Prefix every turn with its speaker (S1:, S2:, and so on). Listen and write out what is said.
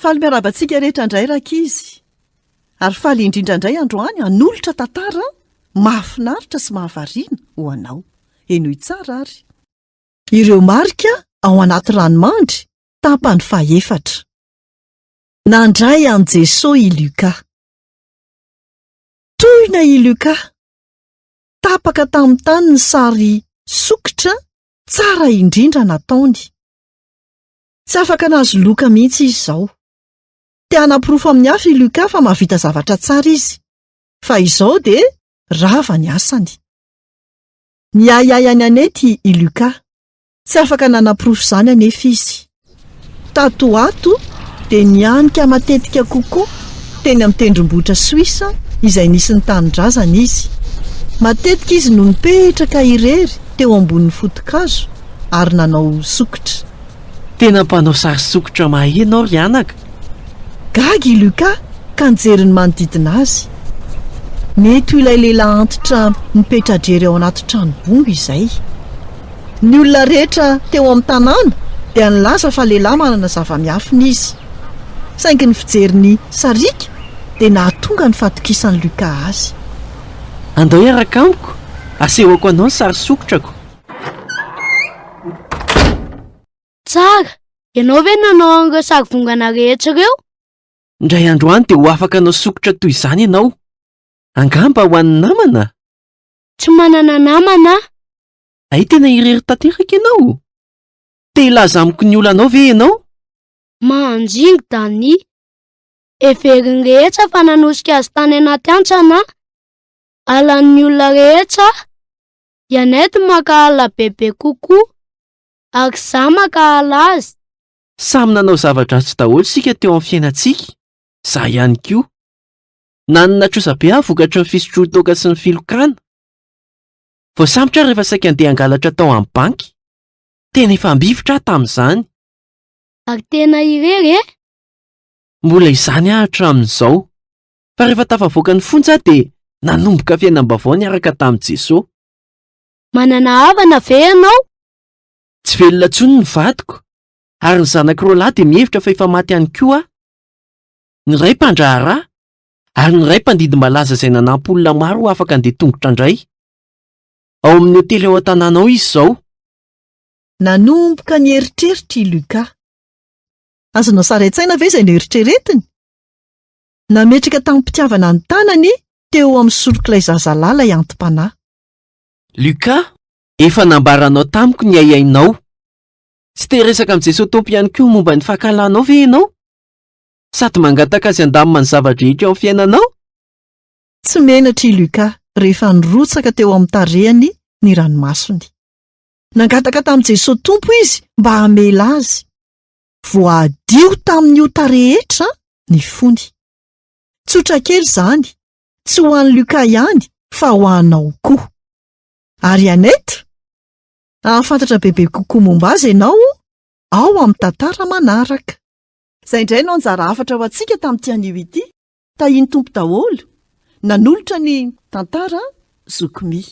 S1: Faly miarahaba antsika rehetra indray rankizy. Ary faly indrindra indray androany hanolotra tantara mahafinaritra sy mahavariana ho anao. Henoy tsara ary. Ireo marika ao anaty ranomandry, tapany fahefatra. Nandray an'i Jesoa i Luka. Tohina i Luka. Tapaka tamin'ny tany ny sary sokitra tsara indrindra nataony. Tsy afaka nahazo loka mihitsy izy izao. Te hanaporofo amin'ny hafa i Luka fa mahavita zavatra tsara izy. Fa izao dia rava ny asany. Niahiahy an'i Annette i Luka. Tsy afaka nanaporofo izany anefa izy. Tato ho ato dia nianika matetika kokoa teny amin'ny tendrombohitra Soisa izay nisy ny tanindrazany izy. Matetika izy no nipetraka irery teo ambonin'ny foto-kazo ary nanao sokitra.
S2: Tena mpanao sary sokitra mahay ianao ry anaka.
S1: Gaga i Luca ka nijery ny manodidina azy. Mety ho ilay lehilahy antitra mipetra-drery ao anaty trano bongo izay. Ny olona rehetra teo amin'ny tanàna dia nilaza fa lehilahy manana zava-miafina izy. Saingy ny fijeriny sariaka dia nahatonga ny fahatokisan'i Luca azy.
S2: Andao hiaraka amiko, asehoko anao ny sary sokitrako.
S3: Tsara! Ianao ve nanao an'ireo sarivongana rehetra ireo?
S2: Indray andro any dia ho afaka hanao sokitra toy izany ianao. Angamba ho an'ny namana?
S3: Tsy manana namana aho.
S2: Hay tena irery tanteraka ianao? Te hilaza amiko ny olanao ve ianao?
S3: Manjingo Danny. Heverin'ny rehetra fa nanosika azy tany anaty hantsana aho. Halan'ny olona rehetra aho. I Annette mankahala bebe kokoa ary izaho mankahala azy.
S2: Samy nanao zava-dratsy daholo isika teo amin'ny fiainantsika, izaho ihany koa. Nanana trosa be aho vokatry ny fisotroan-toaka sy ny filokana. Voasambotra aho rehefa saika handeha hangalatra tao amin'ny banky. Tena efa ambivitra aho tamin'izany.
S3: Ary tena irery e?
S2: Mbola izany aho hatramin'izao. Fa rehefa tafavoaka ny fonja aho dia nanomboka fiainam-baovao niaraka tamin'i Jesoa.
S3: Manana havana ve ianao?
S2: Tsy velona intsony ny vadiko, ary ny zanako roalahy dia mihevitra fa efa maty ihany koa aho. Ny iray mpandraharaha, ary ny iray mpandidy malaza izay nanampy olona maro ho afaka handeha tongotra indray. Ao amin'ny hotely ao an-tanàna ao izy izao.
S1: Nanomboka nieritreritra i Luca. Azonao sary an-tsaina ve izay noeritreretiny? Nametraka tamim-pitiavana ny tanany teo amin'ny sorok'ilay zazalahy ilay anti-panahy.
S2: Luca, efa nambaranao tamiko ny ahiahinao. Tsy te hiresaka amin'i Jesoa Tompo ihany koa momba ny fankahalanao ve ianao? Sady mangataka Azy handamina ny zava-drehetra eo amin'ny fiainanao?
S1: Tsy menatra i Luca rehefa nirotsaka teo amin'ny tarehiny ny ranomasony. Nangataka tamin'i Jesoa Tompo izy mba hamela azy. Voadio tamin'ny ota rehetra ny fony. Tsotra kely izany, tsy ho an'i Luca ihany fa ho anao koa. Ary Annette? Hahafantatra bebe kokoa momba azy ianao ao amin'ny tantara manaraka. Izay indray no anjara hafatra ho antsika tamin'ity anio ity. Tahian'ny Tompo daholo. Nanolotra ny tantara Zoky Mi.